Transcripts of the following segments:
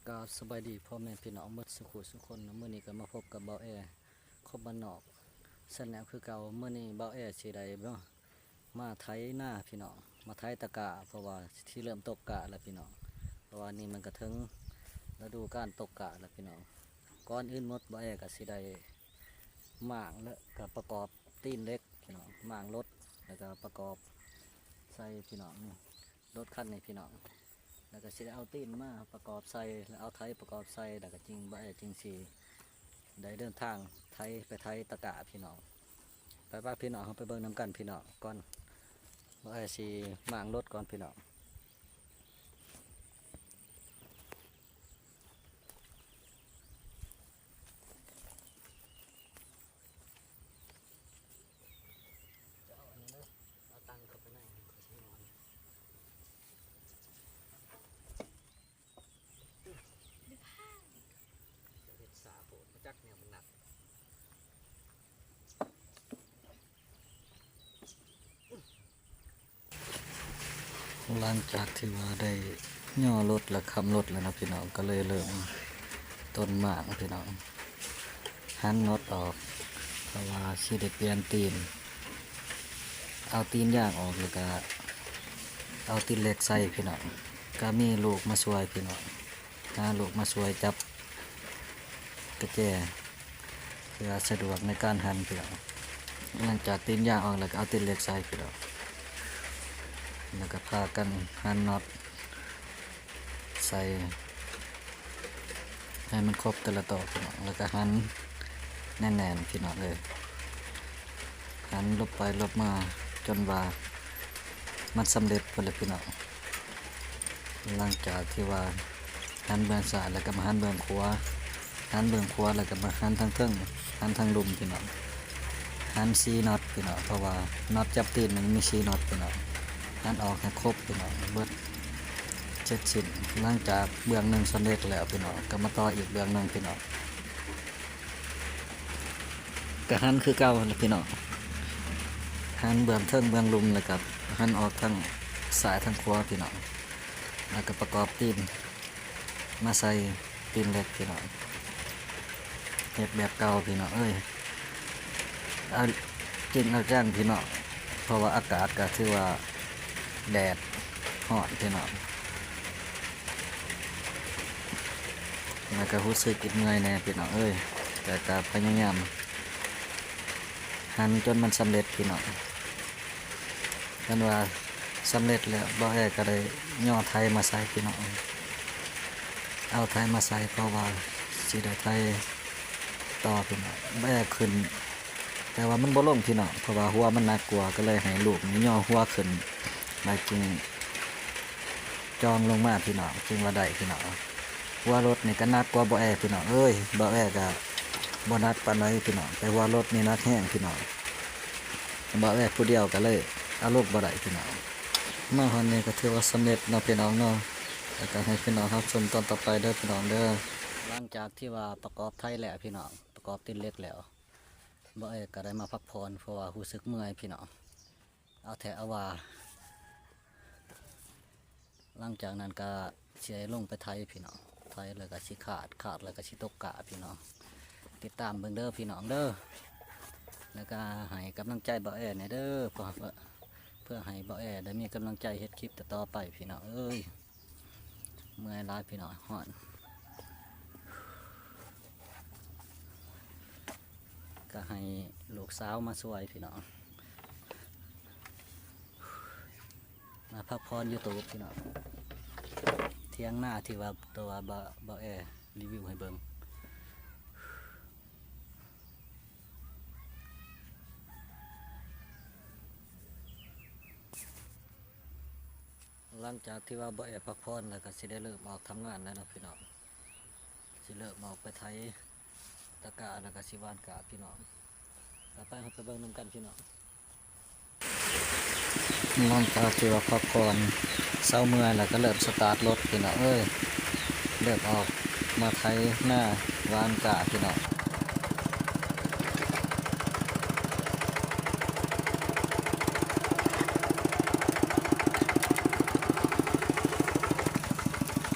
ກາບສະບາຍດີພໍ່ແມ່ພີ່ນ້ອງໝົດສູ່ຄູ່ສູ່ຄົນ. ມື້ນີ້ກໍມາພົບກັບບ່າວແອ ຄົນບ້ານນອກ Channel ຄືເກົ່າ. ມື້ນີ້ບ່າວແອຊິໄດ້ມາ ມາໄຖນາພີ່ນ້ອງ ມາໄຖຕະກ້າ ເພາະວ່າຊິເລີ່ມຕົກກ້າແລ້ວພີ່ນ້ອງ ເພາະວ່ານີ້ມັນກໍເຖິງລະດູການຕົກກ້າແລ້ວພີ່ນ້ອງ. ກ່ອນອື່ນໝົດ ບ່າວແອກໍຊິໄດ້ມ້າງ ແລະກໍປະກອບຕີນເຫຼັກພີ່ນ້ອງ ມ້າງລົດ ແລ້ວກໍປະກອບໃສ່ພີ່ນ້ອງ ນີ້ ລົດຄັນນີ້ພີ່ນ້ອງ ແລ້ວກໍຊິໄດ້ເອົາຕີນມາປະກອບໃສ່ ແລ້ວເອົາໄຖປະກອບໃສ່ ແລ້ວກໍຈຶ່ງ ບ່າວແອຈຶ່ງຊິໄດ້ເດີນທາງໄຖ ໄປໄຖຕະກ້າພີ່ນ້ອງ. ໄປໆ ພີ່ນ້ອງ ເຮົາໄປເບິ່ງນຳກັນພີ່ນ້ອງ. ກ່ອນ ບ່າວແອຊິມ້າງລົດກ່ອນພີ່ນ້ອງ. ຈະເອົາອັນນັ້ນເດີ ເອົາຕັງເຂົ້າໄປໃນ ຂ້ອຍຊິນອນ. ເຮັດຊ້າໂພດ ບໍ່ຈັກແນວມັນໜັກ. ຫຼັງຈາກທີ່ວ່າໄດ້ຍໍລົດ ແລະ ຄ້ຳລົດແລ້ວເນາະພີ່ນ້ອງ ກໍເລີຍເລີ່ມຕົ້ນໝາກພີ່ນ້ອງ ຫັນນັອດອອກ ເພາະວ່າຊິໄດ້ປ່ຽນຕີນ ເອົາຕີນຢາງອອກ ແລ້ວກະເອົາຕີນເຫຼັກໃສ່ພີ່ນ້ອງ. ກະມີລູກມາຊ່ວຍພີ່ນ້ອງ ຫາລູກມາຊ່ວຍຈັບກະແຈ ເພື່ອສະດວກໃນການຫັນພີ່ນ້ອງ. ຫຼັງຈາກຕີນຢາງອອກແລ້ວກໍເອົາຕີນເຫຼັກໃສ່ພີ່ນ້ອງ ແລ້ວກໍພາກັນຫັນນັອດໃສ່ໃຫ້ມັນຄົບແຕ່ລະຕໍ່ພີ່ນ້ອງ ແລ້ວກໍຫັນແໜ້ນໆ ພີ່ນ້ອງເອີຍ. ຫັນລົບໄປລົບມາຈົນວ່າມັນສຳເລັດພຸ້ນແຫຼະພີ່ນ້ອງ. ຫຼັງຈາກທີ່ວ່າຫັນເບື້ອງຊ້າຍແລ້ວກໍມາຫັນເບື້ອງຂວາ ຫັນເບື້ອງຂວາແລ້ວກໍມາຫັນທາງເທິງ ຫັນທາງລຸ່ມພີ່ນ້ອງ. ຫັນສີ່ນັອດພີ່ນ້ອງ ເພາະວ່ານັອດຈັບຕີນມັນມີສີ່ນັອດພີ່ນ້ອງ. ຫັນອອກໃຫ້ຄົບພີ່ນ້ອງ ເບິດເສັດສິ້ນ. ຫຼັງຈາກເບື້ອງໜຶ່ງສຳເລັດແລ້ວພີ່ນ້ອງ ກໍມາຕໍ່ອີກເບື້ອງໜຶ່ງພີ່ນ້ອງ. ກະຫັນຄືເກົ່າຫັ້ນແຫຼະພີ່ນ້ອງ ຫັນເບື້ອງເທິງເບື້ອງລຸ່ມ ແລ້ວກະຫັນອອກທາງຊ້າຍທາງຂວາພີ່ນ້ອງ ແລ້ວກະປະກອບຕີນມາໃສ່ຕີນເຫຼັກພີ່ນ້ອງ. ເຮັດແບບເກົ່າພີ່ນ້ອງເອີຍ ເອົາຈິງເອົາຈັງພີ່ນ້ອງ ເພາະວ່າອາກາດກະຖືວ່າແດດຮ້ອນພີ່ນ້ອງ. ແລ້ວກໍຮູ້ສຶກອິດເມື່ອຍແດ່ພີ່ນ້ອງເອີຍ ແຕ່ກໍພະຍາຍາມຫັນຈົນມັນສຳເລັດພີ່ນ້ອງ. ຄັນວ່າສຳເລັດແລ້ວ ບ່າວແອກໍໄດ້ຍໍໄຖມາໃສ່ພີ່ນ້ອງ ເອົາໄຖມາໃສ່ ເພາະວ່າຊິໄດ້ໄຖຕໍ່ພີ່ນ້ອງ. ບ່າວແອຂຶ້ນ ແຕ່ວ່າມັນບໍ່ລົງພີ່ນ້ອງ ເພາະວ່າຫົວມັນໜັກກວ່າ ກໍເລີຍໃຫ້ລູກນີ້ຍໍຫົວຂຶ້ນ ແລ້ວຈຶ່ງຈ່ອງລົງມາພີ່ນ້ອງ ຈຶ່ງວ່າໄດ້ພີ່ນ້ອງ. ຫົວລົດນີ້ກໍໜັກກວ່າບ່າວແອພີ່ນ້ອງເອີຍ ບ່າວແອກໍບໍ່ໜັກປານໃດພີ່ນ້ອງ ແຕ່ຫົວລົດນີ້ໜັກແຮງພີ່ນ້ອງ. ບ່າວແອຜູ້ດຽວກໍເລີຍເອົາລົງບໍ່ໄດ້ພີ່ນ້ອງ. ມາຮອດນີ້ກໍຖືວ່າສຳເລັດເນາະພີ່ນ້ອງເນາະ ແລ້ວກໍໃຫ້ພີ່ນ້ອງຮັບຊົມຕອນຕໍ່ໄປເດີພີ່ນ້ອງເດີ. ຫຼັງຈາກທີ່ວ່າປະກອບໄຖແລ້ວພີ່ນ້ອງ ປະກອບຕີນເຫຼັກແລ້ວ ບ່າວແອກໍໄດ້ມາພັກຜ່ອນ ເພາະວ່າຮູ້ສຶກເມື່ອຍພີ່ນ້ອງ ເອົາແທ້ເອົາວ່າ. ຫຼັງຈາກນັ້ນກໍຊິໄດ້ລົງໄປໄຖພີ່ນ້ອງ ໄຖແລ້ວກໍຊິຄາດ ຄາດແລ້ວກໍຊິຕົກກ້າພີ່ນ້ອງ. ຕິດຕາມເບິ່ງເດີພີ່ນ້ອງເດີ ແລ້ວກໍໃຫ້ກຳລັງໃຈບ່າວແອແດ່ເດີ ເພື່ອ ເພື່ອໃຫ້ບ່າວແອໄດ້ມີກຳລັງໃຈເຮັດຄລິບຕໍ່ໆໄປພີ່ນ້ອງເອີຍ. ເມື່ອຍຫຼາຍພີ່ນ້ອງ ຮ້ອນ ກໍໃຫ້ລູກສາວມາຊ່ວຍພີ່ນ້ອງ ມາພັກຜ່ອນຢູ່ໂຕະພີ່ນ້ອງ. ຖຽງນາທີ່ວ່າ ຕົວວ່າ ບ່າວ ບ່າວແອຣີວິວໃຫ້ເບິ່ງ. ຫຼັງຈາກທີ່ວ່າບ່າວແອພັກຜ່ອນແລ້ວ ກໍຊິໄດ້ເລີ່ມອອກທຳງານແລ້ວເນາະພີ່ນ້ອງ ຊິເລີ່ມອອກໄປໄຖຕະກ້າ ແລ້ວກໍຊິຫວ່ານກ້າພີ່ນ້ອງ. ຕໍ່ໄປເຮົາໄປເບິ່ງນຳກັນພີ່ນ້ອງ. ຫຼັງຈາກທີ່ວ່າພັກຜ່ອນເຊົາເມື່ອຍແລ້ວ ກໍເລີ່ມສະຕາດລົດພີ່ນ້ອງເອີຍ ເລີ່ມອອກມາໄຖນາຫວ່ານກ້າພີ່ນ້ອງ.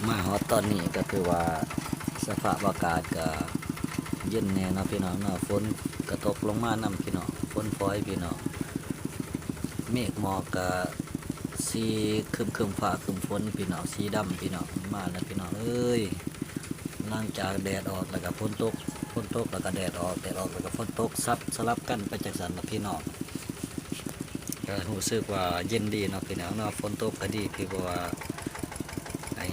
ມາ ຮອດຕອນນີ້ກໍຖືວ່າສະພາບອາກາດກໍເຢັນແດ່ເນາະພີ່ນ້ອງເນາະ, ຝົນກໍຕົກລົງມານຳພີ່ນ້ອງ, ຝົນຝອຍພີ່ນ້ອງ, ເມກໝອກກໍສີຄຶ້ມໆ ຟ້າຄຶ້ມຝົນພີ່ນ້ອງ, ສີດຳພີ່ນ້ອງ, ມາແລ້ວພີ່ນ້ອງເອີຍ. ຫຼັງຈາກແດດອອກແລ້ວກໍຝົນຕົກ, ຝົນຕົກແລ້ວກໍແດດອອກ, ແດດອອກແລ້ວກໍຝົນຕົກ ສັບສະຫຼັບກັນໄປຈັ່ງຊັ້ນລະພີ່ນ້ອງ. ກໍຮູ້ສຶກວ່າເຢັນດີເນາະພີ່ນ້ອງເນາະ, ຝົນຕົກກໍດີ ຄືວ່າໃຫ້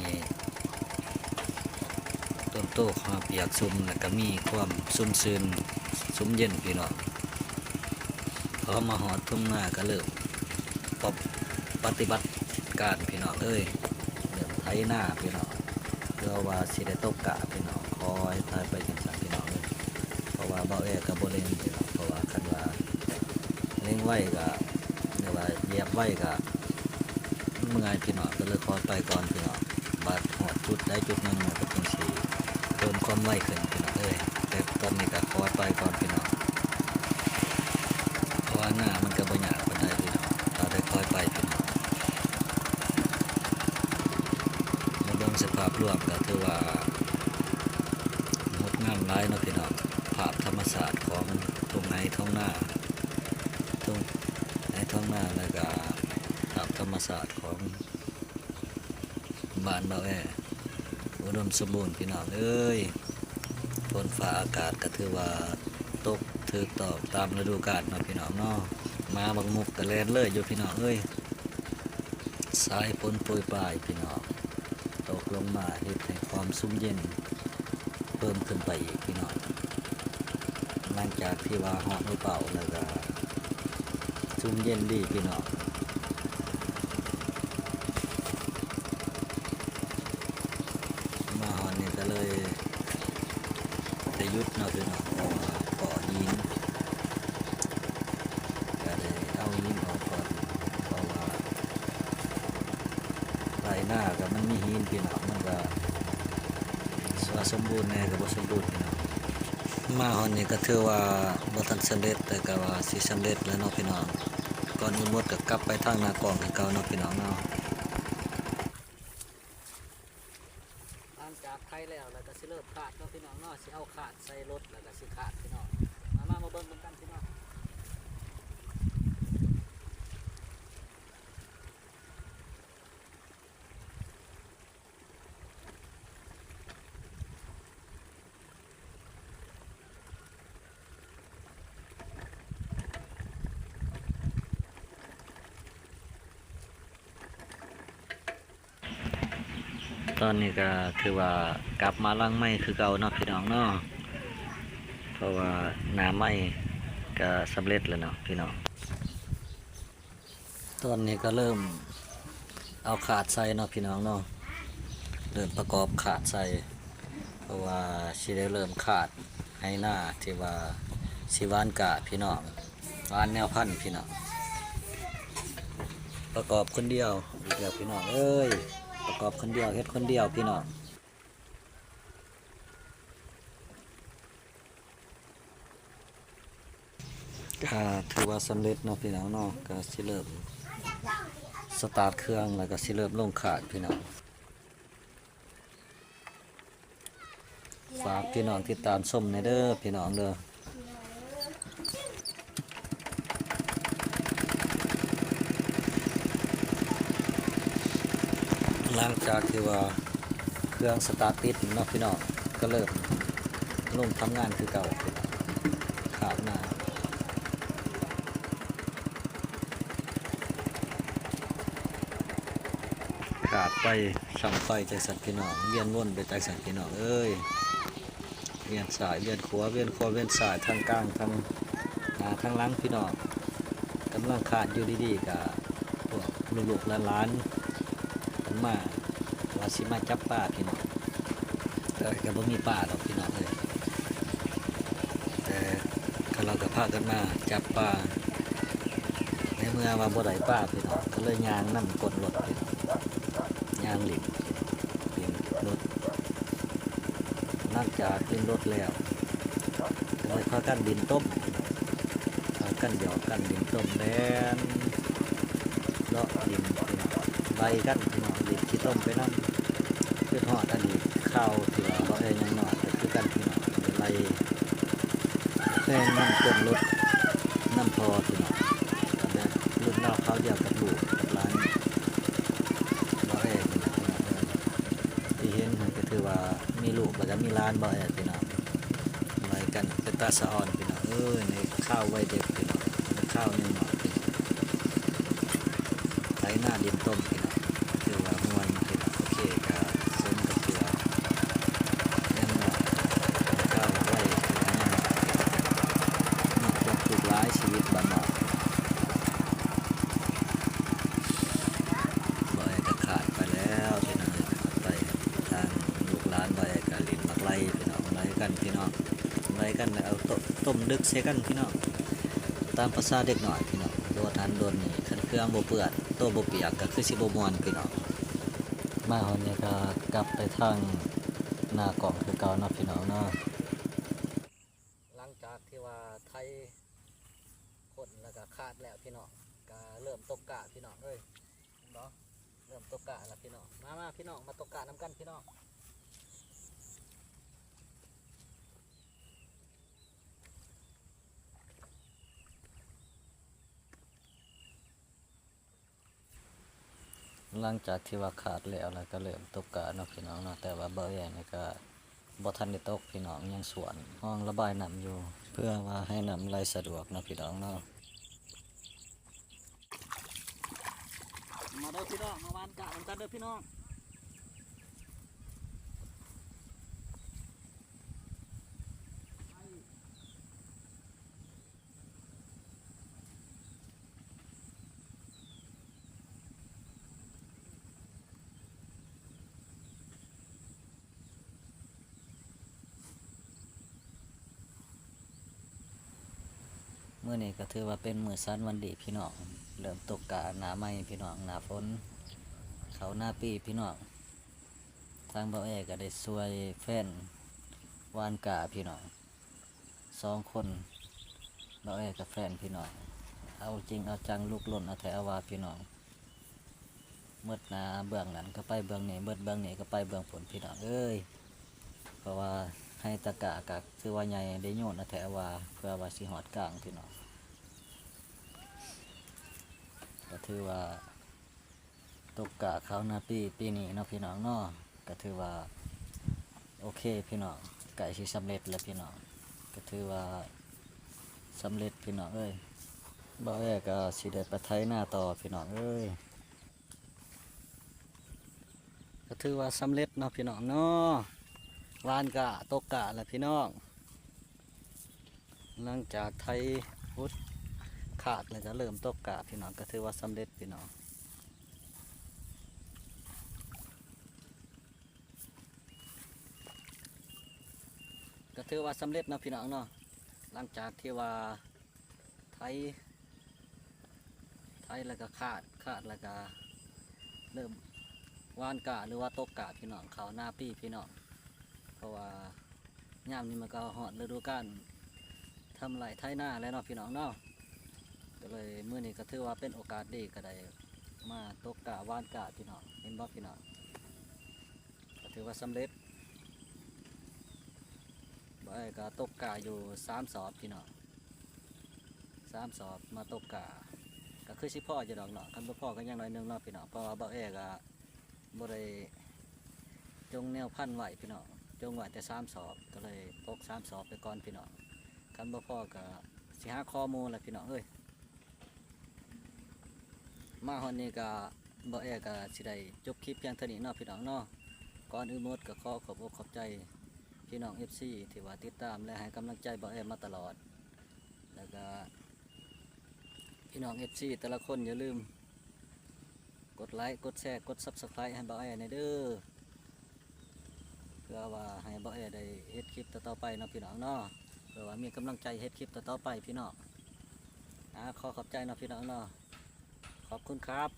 ຕົ້ນໂຕເຮົາປຽກຊຸ່ມ ແລ້ວກໍມີຄວາມຊຸ່ມຊື່ນຊຸ່ມເຢັນພີ່ນ້ອງ. ພໍມາຮອດທົ່ງນາກໍເລີ່ມປະ ປະຕິບັດການພີ່ນ້ອງເອີຍ, ເລີ່ມໄຖນາພີ່ນ້ອງ. ເພື່ອວ່າຊິໄດ້ຕົກກະພີ່ນ້ອງ, ຄ່ອຍໄຖໄປຈັ່ງຊັ້ນພີ່ນ້ອງເອີຍ, ເພາະວ່າເບົາແອກໍບໍ່ເລັ່ງພີ່ນ້ອງ, ເພາະວ່າຄັນວ່າເລັ່ງໄວກໍ ຫຼືວ່າຢຽບໄວກໍເມື່ອຍພີ່ນ້ອງ, ກໍເລີຍຄ່ອຍໄປກ່ອນພີ່ນ້ອງ. ບາດຮອດຈຸດໃດຈຸດໜຶ່ງ ມັນກໍຈຶ່ງຊິເພີ່ມຄວາມໄວຂຶ້ນພີ່ນ້ອງເອີຍ, ແຕ່ຕອນນີ້ກໍຄ່ອຍໄປກ່ອນພີ່ນ້ອງ. ເພາະວ່ານາມັນກໍບໍ່ຍາກປານໃດພີ່ນ້ອງ, ເຮົາໄດ້ຄ່ອຍໄປພີ່ນ້ອງ. ມາເບິ່ງສະພາບລວມກໍຖືວ່າງົດງາມຫຼາຍເນາະພີ່ນ້ອງ, ພາບທຳມະຊາດຂອງທົ່ງໄຮ່ທົ່ງນາ, ທົ່ງໄຮ່ທົ່ງນາ ແລ້ວກໍພາບທຳມະຊາດຂອງ ບ້ານເບົາແອ ອຸດົມສົມບູນພີ່ນ້ອງເອີຍ. ຝົນຟ້າອາກາດກໍຖືວ່າຕົກຖືກຕ້ອງຕາມລະດູການເນາະພີ່ນ້ອງເນາະ. ໝາບັກມຸກກໍແລ່ນເລີຍຢູ່ພີ່ນ້ອງເອີຍ. ສາຍຝົນໂປຍປາຍພີ່ນ້ອງ ຕົກລົງມາເຮັດໃຫ້ຄວາມຊຸ່ມເຢັນ ເພີ່ມຂຶ້ນໄປອີກພີ່ນ້ອງ. ຫຼັງຈາກທີ່ວ່າຮອດໃນເປົ້າແລ້ວກໍຊຸ່ມເຢັນດີພີ່ນ້ອງ. ມາຮອດນີ້ກໍເລີຍໄດ້ຢຸດເນາະພີ່ນ້ອງ, ເພາະວ່າເກາະຫີນ ກໍໄດ້ເອົາຫີນອອກກ່ອນ ເພາະວ່າໄຮ່ນາກໍມັນມີຫີນພີ່ນ້ອງ, ມັນກໍວ່າສົມບູນແດ່ກໍບໍ່ສົມບູນພີ່ນ້ອງ. ມາຮອດນີ້ກໍຖືວ່າບໍ່ທັນສຳເລັດ ແຕ່ກໍວ່າຊິສຳເລັດແລ້ວເນາະພີ່ນ້ອງ. ກ່ອນອື່ນໝົດກໍກັບໄປທາງນາກອງຄືເກົ່າເນາະພີ່ນ້ອງເນາະ. ຫຼັງຈາກໄຖແລ້ວ ແລ້ວກໍຊິເລີ່ມຄາດເນາະພີ່ນ້ອງເນາະ, ຊິເອົາຄາດໃສ່ລົດ ແລ້ວກໍຊິຄາດພີ່ນ້ອງ. ມາ ມາ ມາເບິ່ງນຳກັນພີ່ນ້ອງ. ຕອນນີ້ກໍຖືວ່າກັບມາຫຼັງໄມ້ຄືເກົ່າເນາະພີ່ນ້ອງເນາະ, ເພາະວ່າໜ້າໄມ້ກໍສຳເລັດແລ້ວເນາະພີ່ນ້ອງ. ຕອນນີ້ກໍເລີ່ມເອົາຄາດໃສ່ເນາະພີ່ນ້ອງເນາະ, ເລີ່ມປະກອບຄາດໃສ່ ເພາະວ່າຊິໄດ້ເລີ່ມຄາດໄຮ່ນາທີ່ວ່າຊິຫວ່ານກ້າພີ່ນ້ອງ, ຫວ່ານແນວພັນພີ່ນ້ອງ. ປະກອບຄົນດຽວອີກແລ້ວພີ່ນ້ອງເອີຍ, ປະກອບຄົນດຽວ ເຮັດຄົນດຽວພີ່ນ້ອງ. ກະຖືວ່າສຳເລັດເນາະພີ່ນ້ອງເນາະ, ກະຊິເລີ່ມສະຕາດເຄື່ອງ ແລ້ວກະຊິເລີ່ມລົງຄາດພີ່ນ້ອງ. ຝາກພີ່ນ້ອງຕິດຕາມຊົມແດ່ເດີພີ່ນ້ອງເດີ. ຫຼັງຈາກທີ່ວ່າເຄື່ອງສະຕາດຕິດເນາະພີ່ນ້ອງ, ກໍເລີ່ມລົງທຳງານຄືເກົ່າ, ຄາດມາ ຄາດໄປ ຊ່ຳໄປ ຈັ່ງຊັ້ນພີ່ນ້ອງ, ວຽນວົນໄປຈັ່ງຊັ້ນພີ່ນ້ອງເອີຍ. ວຽນຊ້າຍວຽນຂວາ ວຽນຂວາວຽນຊ້າຍ ທາງກາງ ທາງໜ້າທາງຫຼັງພີ່ນ້ອງ. ກຳລັງຄາດຢູ່ດີໆ ກະພວກລູກໆຫຼານໆ ເພິ່ນມາ ວ່າຊິມາຈັບປາພີ່ນ້ອງ, ແຕ່ກໍບໍ່ມີປາດອກພີ່ນ້ອງເອີຍ. ແຕ່ ກໍລາວກໍພາກັນມາຈັບປາ, ໃນເມື່ອວ່າບໍ່ໄດ້ປາພີ່ນ້ອງ ກໍເລີຍຍ່າງນຳກົ້ນລົດພີ່ນ້ອງ, ຍ່າງຫຼິ້ນ ຫຼິ້ນລົດ. ຫຼັງຈາກຫຼິ້ນລົດແລ້ວ ກໍເລີຍພາກັນຫຼິ້ນຕົມ, ພາກັນຫຍອກກັນຫຼິ້ນຕົມ ແລ່ນເລາະຫຼິ້ນ ໄລ່ກັນພີ່ນ້ອງ, ຫຼິ້ນຂີ້ຕົມໄປນຳ ຈົນຮອດ ຂ່າວທີ່ວ່າບໍ່ແອຍັງນ້ອຍກໍຄືກັນພີ່ນ້ອງ ໄລ່ແຟນມັນເຄື່ອນລົດນຳພໍ່ພີ່ນ້ອງ ກໍແບບລຸ້ນລາວຄາວດຽວກັບລູກກັບຫຼານບໍ່ແອນີ້ແຫຼະພີ່ນ້ອງເອີຍ ທີ່ເຫັນຫັ້ນກໍຖືວ່າມີລູກແລ້ວກໍມີຫຼານບໍ່ແອພີ່ນ້ອງ ໄລ່ກັນເປັນຕາສະອອນພີ່ນ້ອງເອີຍ ໃນຂ່າວໄວເດັກພີ່ນ້ອງ ໃນຂ່າວຍັງນ້ອຍພີ່ນ້ອງ. ໄຖນາດິນຕົມພີ່ນ້ອງ ຖືວ່າມ່ວນພີ່ນ້ອງ ໂອເຄ ກະສົມກັບທີ່ວ່າຍັງນ້ອຍ ກ້າວໄວ ຖືວ່າຍັງນ້ອຍ ເນາະ ທຸກຫຼາຍຊີວິດບ້ານນອກ ບໍ່ແອກະຂາດໄປແລ້ວພີ່ນ້ອງ ຂາດໄປ ທາງລູກຫຼານບໍ່ແອກະຫຼິ້ນໝາກໄລ່ພີ່ນ້ອງ ໄລ່ກັນພີ່ນ້ອງ ໄລ່ກັນແລ້ວເອົາໂຕະ ຕົ້ມດຶກໃສ່ກັນພີ່ນ້ອງ ຕາມພາສາເດັກນ້ອຍພີ່ນ້ອງ ໂດດຫັ້ນໂດດນີ້ ຄັນເຄື່ອງບໍ່ເປື້ອນ ໂຕບໍ່ປຽກກໍຄືຊິບໍ່ມ່ວນພີ່ນ້ອງ. ມາຮອດນີ້ກໍກັບໄປທາງໜ້າກ້ອງຄືເກົ່າເນາະພີ່ນ້ອງເນາະ. ຫຼັງຈາກທີ່ວ່າໄຖຂົນແລ້ວກໍຄາດແລ້ວພີ່ນ້ອງ ກໍເລີ່ມຕົກກ້າພີ່ນ້ອງເອີຍ ເຫັນບໍ່? ເລີ່ມຕົກກ້າແລ້ວພີ່ນ້ອງ ມາ ມາພີ່ນ້ອງ ມາຕົກກ້ານຳກັນພີ່ນ້ອງ. ຫຼັງຈາກທີ່ວ່າຂາດແລ້ວ ແລ້ວກໍເລີ່ມຕົກກ້າເນາະພີ່ນ້ອງເນາະ ແຕ່ວ່າບ່າວແອນີ້ກໍບໍ່ທັນໄດ້ຕົກພີ່ນ້ອງ ຍັງສວນຮ່ອງລະບາຍນ້ຳຢູ່ ເພື່ອວ່າໃຫ້ນ້ຳໄຫຼສະດວກເນາະພີ່ນ້ອງເນາະ. ມາເດີພີ່ນ້ອງ ມາຫວ່ານກ້ານຳກັນເດີພີ່ນ້ອງ. ມື້ນີ້ກໍຖືວ່າເປັນມື້ສັນວັນດີພີ່ນ້ອງ ເລີ່ມຕົກກ້າໜ້າໃໝ່ພີ່ນ້ອງ ໜ້າຝົນ ເຂົ້າໜ້າປີພີ່ນ້ອງ. ທາງບ່າວແອກໍໄດ້ຊ່ວຍແຟນຫວ່ານກ້າພີ່ນ້ອງ ສອງຄົນ ບ່າວແອກັບແຟນພີ່ນ້ອງ ເອົາຈິງເອົາຈັງ ລຸກລົນເອົາແທ້ເອົາວ່າພີ່ນ້ອງ ໝົດໜ້າເບື້ອງນັ້ນກໍໄປເບື້ອງນີ້ ໝົດເບື້ອງນີ້ກໍໄປເບື້ອງພຸ້ນພີ່ນ້ອງເອີຍ. ເພາະວ່າໄຮ່ຕະກ້າກໍຖືວ່າໃຫຍ່ ໄດ້ໂຍນເອົາແທ້ເອົາວ່າ ເພື່ອວ່າຊິຮອດກາງພີ່ນ້ອງ ກໍຖືວ່າ ຕົກກ້າເຂົ້າໜ້າປີ ປີນີ້ເນາະພີ່ນ້ອງເນາະ ກໍຖືວ່າໂອເຄພີ່ນ້ອງ ໃກ້ຊິສຳເລັດແລ້ວພີ່ນ້ອງ ກໍຖືວ່າສຳເລັດພີ່ນ້ອງເອີຍ. ບ່າວແອກໍຊິໄດ້ໄປໄຖນາຕໍ່ພີ່ນ້ອງເອີຍ ກໍຖືວ່າສຳເລັດເນາະພີ່ນ້ອງເນາະ ຫວ່ານກ້າ ຕົກກ້າແລ້ວພີ່ນ້ອງ. ຫຼັງຈາກໄຖ ຂຸດ ຄາດ ແລ້ວກໍເລີ່ມຕົກກ້າພີ່ນ້ອງ ກໍຖືວ່າສຳເລັດພີ່ນ້ອງ ກໍຖືວ່າສຳເລັດເນາະພີ່ນ້ອງເນາະ. ຫຼັງຈາກທີ່ວ່າໄຖ ໄຖແລ້ວກໍຄາດ ຄາດແລ້ວກໍເລີ່ມຫວ່ານກ້າ ຫຼືວ່າຕົກກ້າພີ່ນ້ອງ ເຂົ້ານາປີພີ່ນ້ອງ ເພາະວ່າ ຍາມນີ້ມັນກໍຮອດລະດູການທຳໄຮ່ໄຖນາແລ້ວເນາະພີ່ນ້ອງເນາະ ກໍເລີຍມື້ນີ້ກໍຖືວ່າເປັນໂອກາດດີ ກໍໄດ້ມາຕົກກ້າຫວ່ານກ້າພີ່ນ້ອງ ເຫັນບໍ່ພີ່ນ້ອງ ກໍຖືວ່າສຳເລັດ. ບ່າວແອກໍຕົກກ້າຢູ່ສາມສອບພີ່ນ້ອງ ສາມສອບມາຕົກກ້າ ກໍຄືຊິພໍຢູ່ດອກເນາະ ຄັນບໍ່ພໍກໍຍັງໜ້ອຍໜຶ່ງເນາະພີ່ນ້ອງ ເພາະວ່າບ່າວແອກໍ ບໍ່ໄດ້ຈົງແນວພັນໄວ້ພີ່ນ້ອງ ຈົງໄວ້ແຕ່ສາມສອບ ກໍເລີຍປົກສາມສອບໄປກ່ອນພີ່ນ້ອງ ຄັນບໍ່ພໍກໍຊິຫາຂໍໝູ່ແຫຼະພີ່ນ້ອງເອີຍ. ມາຮອດນີ້ກໍ ບ່າວແອກໍຊິໄດ້ຈົບຄລິບພຽງເທົ່ານີ້ເນາະພີ່ນ້ອງເນາະ. ກ່ອນອື່ນໝົດກໍຂໍຂອບອົກຂອບໃຈພີ່ນ້ອງເອັຟຊີ ທີ່ວ່າຕິດຕາມ ແລະ ໃຫ້ກຳລັງໃຈບ່າວແອມາຕະຫຼອດ ແລ້ວກໍ ພີ່ນ້ອງເອັຟຊີແຕ່ລະຄົນ ຢ່າລືມກົດໄລ ກົດແຊ ກົດຊັບສະໄຄຣບ໌ໃຫ້ບ່າວແອແດ່ເດີ ເພື່ອວ່າໃຫ້ບ່າວແອໄດ້ເຮັດຄລິບຕໍ່ໆໄປເນາະພີ່ນ້ອງເນາະ ເພື່ອວ່າມີກຳລັງໃຈເຮັດຄລິບຕໍ່ໆໄປພີ່ນ້ອງ. ອາ ຂໍຂອບໃຈເນາະພີ່ນ້ອງເນາະ ຂອບຄຸນຄັບ.